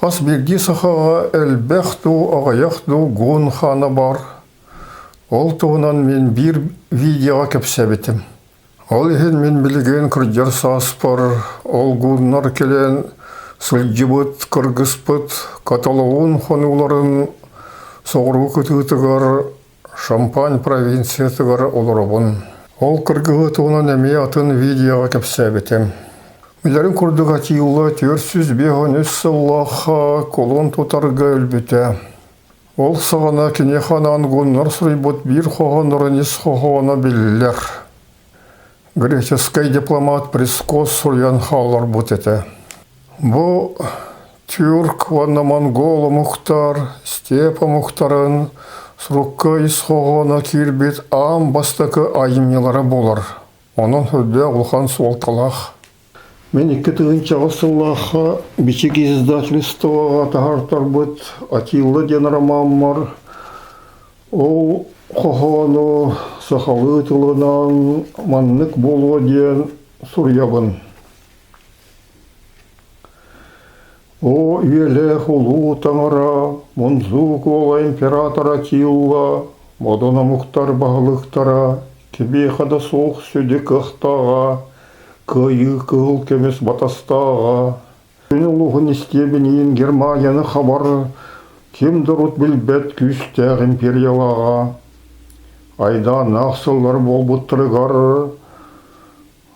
Хас биирдии сахаҕа элбэх дуу, аҕыйах дуу гуун хаана баар. Ол туһунан мин биир видеоҕа кэпсээбитим. Ол иһин мин билигин кырдьар сааспар ол гууннар кэлэн сылдьыбыт, кыргыспыт Каталоун хонууларын соҕуруу кытыытыгар Шампань провинциятыгар олоробун. Ол кыргыһыы туһунан эмиэ атын видеоҕа кэпсээбитим. Билэрин курдук Атилла 453 сыллаахха кулун тутарга өлбүтэ. Ол саҕана киниэхэ анаан гуннар суруйбут биир хоһооннорун ис хоһооно биллэр. Греческэй дипломат Прискос суруйан хаалларбыт этэ. Бу тюрк уонна монгол омуктар степь омуктарын сурукка ис хоһооно киирбит аан бастакы айымньылара буолар. Онон сүрдээх улахан суолталаах. Мин 2008 сыллаахха Бичик издательствоҕа таһаартарбыт «Атилла» диэн ромаммар Ол хоһоону сахалыы тылынан маннык буолуо диэн суруйабын. Оо, үйэлээх улуу таҥара, Мунзук уола император Атилла, модун омуктар баһылыктара, кимиэхэ да суох сүдү кыахтааҕа, кыайыы кыһыл көмүс батастааҕа, Күн улууһун истиэбиниин Германияны хабар ким да урут билбэт күүстээх империялааҕа. Айдааннаах сыллар буолбуттарыгар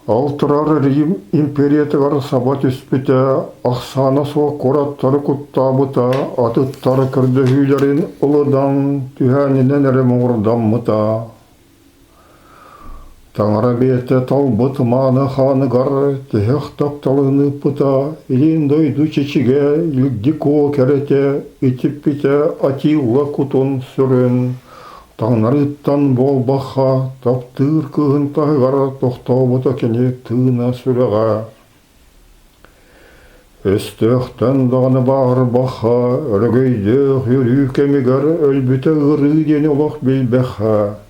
алтырар Рим империятыгар саба түспүтэ, ахсаана суох куораттары куттаабыта, атыттар көрдөһүүлэрин ылынан түһээнинэн эрэ муҥурдаммыта. Таҥара бэйэтэ талбыт мааны хааныгар тиһэх тапталын ыыппыта, илин дойду чэчигэ Илдьикуо кэрэтэ итиппитэ Атилла кутун-сүрүн таҥнарыыттан буолбахха таптыыр кыыһын таһыгар тохтообута кини тыына сүрэҕэ. Өстөөхтөн даҕаны бааһырбахха, өрөгөйдөөх үөрүү кэмигэр өлбүтэ ыарыы диэни олох билбэххэ.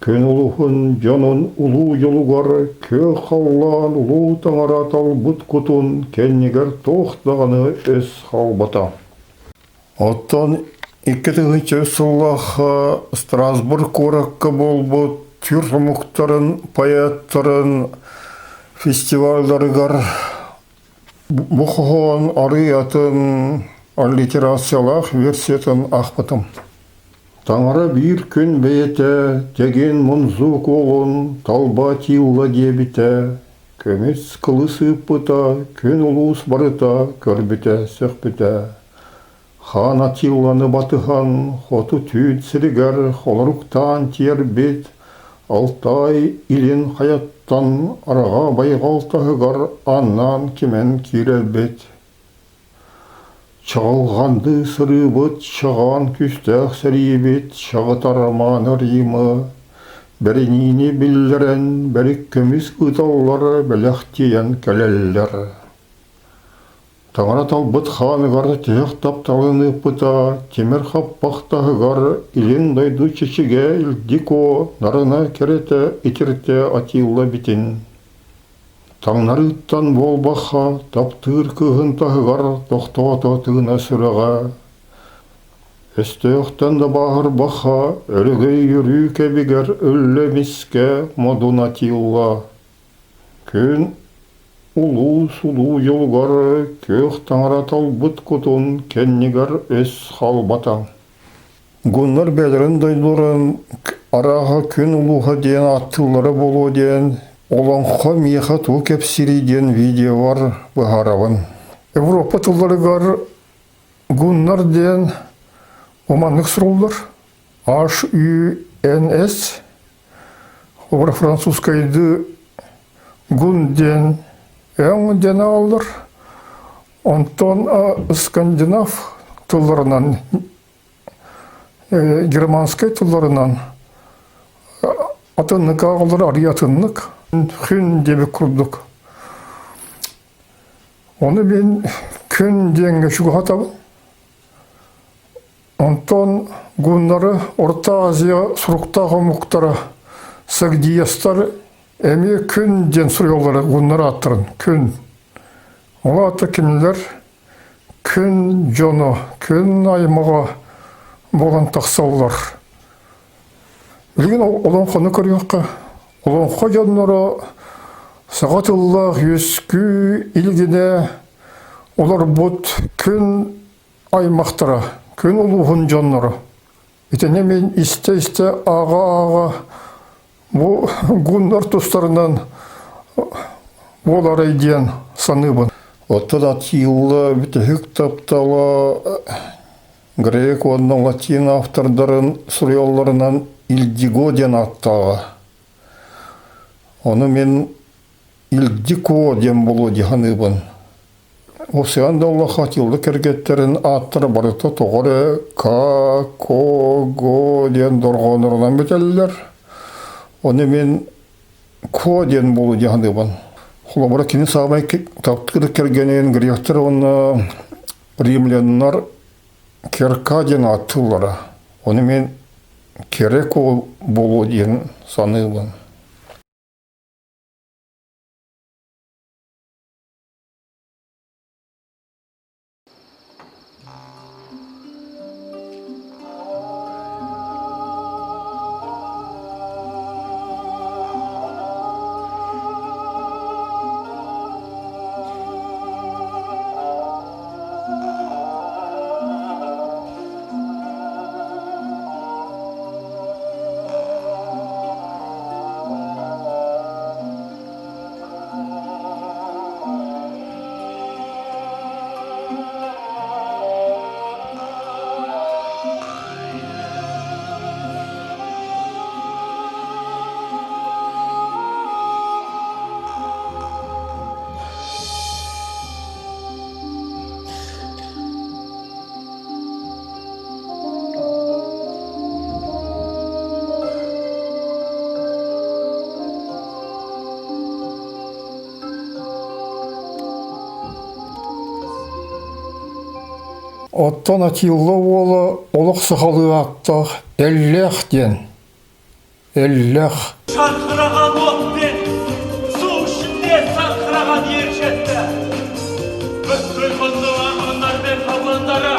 Күн улуһун дьонун улуу дьолугар күөх халлаан улуу таҥара талбыт кутун кэннигэр туох даҕаны өс хаалбата. Оттон 2003 сыллаахха Страсбург куоракка буолбут түүр омуктарын поэттарын фестивалларыгар бу хоһоон арый атын аллитерациялаах версиятын аахпытым. Таҥара биир күн бэйэтэ Тегин Мунзук уолун талба Тилла диэбитэ, көмүс кылыс ыыппыта, күн улуус барыта көрбүтэ, сөхпүтэ. Хаан Атилланы батыһан хоту түүн сиригэр холоруктаан тиэрбит Алтай илин хайаттан Араҕа байҕал таһыгар анаан кимэн киирэрбит. Чаҕылҕандыы сырыыбыт, чаҕаан күүстээх сэриибит, чаҕытар мааны Римы, бэриниини биллэрэн бэрик көмүс ыыталлар бэлэх тиийэн кэлэллэр. Таҥара талбыт хааныгар тиһэх тапталын ыыппыта, тимир хаппах таһыгар илин дойду чэчигэ Илдико нарына кэрэтэ итиртэ Атилла битин. Таҥнарыыттан буолбахха таптыыр кыыһын таһыгар тохтоото тыына сүрэҕэ. Өстөөхтөн да бааһырбахха өрөгөй үөрүү кэбигэр өллө эмискэ модун Атилла. Күн улуус улуу дьолугар күөх таҥара талбыт кутун кэннигэр өс халбата. Гуннар бэйэлэрин дойдуларын арааһа күн улууһа диэн ааттыыллара буолуо диэн Олоҥхо миэхэ тугу кэпсиирий диэн видеобар быһаарабын. Европа тылларыгар гуннар диэн уманнык суруллар. H-U-N-S Холобура французскайдыы гун диэн өҥ диэн ааллар. Онтон скандинав тылларынан, германскай тылларынан атыннык ааҕаллар, арыйа атыннык. Хүн диэбит курдук. Ону мин күн диэҥҥэ чугаһатабын. Онтон гуннары Орто Азия суруктаах омуктара сагдиестар эмиэ күн диэн суруйаллара гуннар ааттарын күн. Ол аата кинилэр күн дьоно, күн аймаҕа буолан тахсаллар. Билигин олоҥхону көрүөххэ, олоҥхо дьонноро саха тыллаах үөскүү илигинэ олорбут күн аймахтара, күн улууһун дьонноро. Итини мин истэ-истэ ааҕа-ааҕа бу гуннар тустарынан буоларай диэн саныыбын. Оттон Атилла бүтэһик таптала грек уонна латин автордарын суруйалларынан Ильдиго диэн ааттааҕа. Ону мин Ильдико диэн буолуо дии саныыбын. Осыан да олоххо Атилла кэргэттэрин ааттара барыта тоҕо эрэ К, Ко, Го диэн дорҕооннорунан бүтэллэр. Ону мин Ко диэн буолуо дии саныыбын. Холобура, кини саамай таптыыр кэргэнин гректэр уонна римляннар Керка диэн ааттыыллара. Ону мин Кереко буолуо диэн саныыбын. Оттон Атилла уола олох сахалыы ааттаах Эллээх диэн. Эллээх. Шарқыраған отпен су ішінде сарқыраған ер жетті. Бүткіл құнды арғындар мен қабыландары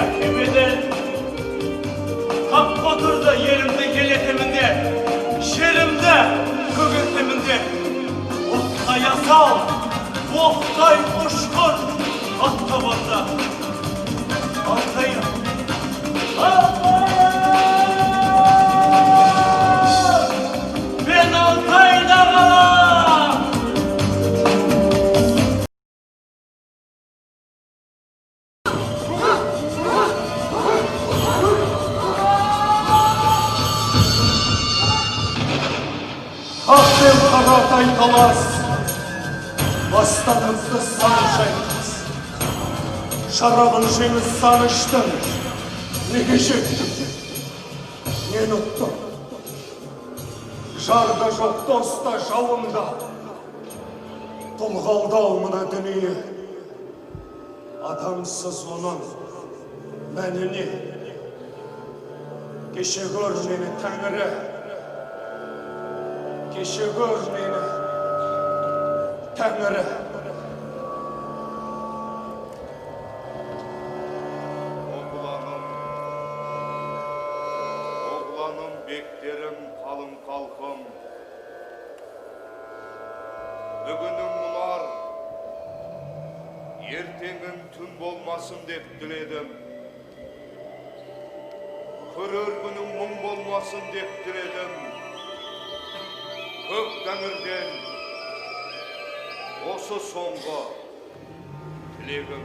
әкемеден қап отырды елімді елетемін де, жерімді көгертемін де. Оттай асау, оқтай ұшқыр ат табанды. Алтайым, Алтайым! Мен Алтайда қалам! Ақ пен қара тайталас, бастарымызды сан шайқас. Шарабын жеңіс сан іштім, неге жеттім, нені ұттым? Жар да жоқ, дос та, жауым да. Тұлғалды-ау мына дүние. Адамсыз оның мәні не? Кеше көр мені, Тәңірі. Кеше көр мені, Тәңірі. Оғланым, оғланым, бектерім, қалың халқым. Бүгінің мұнар, ертеңің түн болмасын деп тіледім. Көрер күнің мұң болмасын деп тіледім. Көк тәңірден осы соңғы тілегім.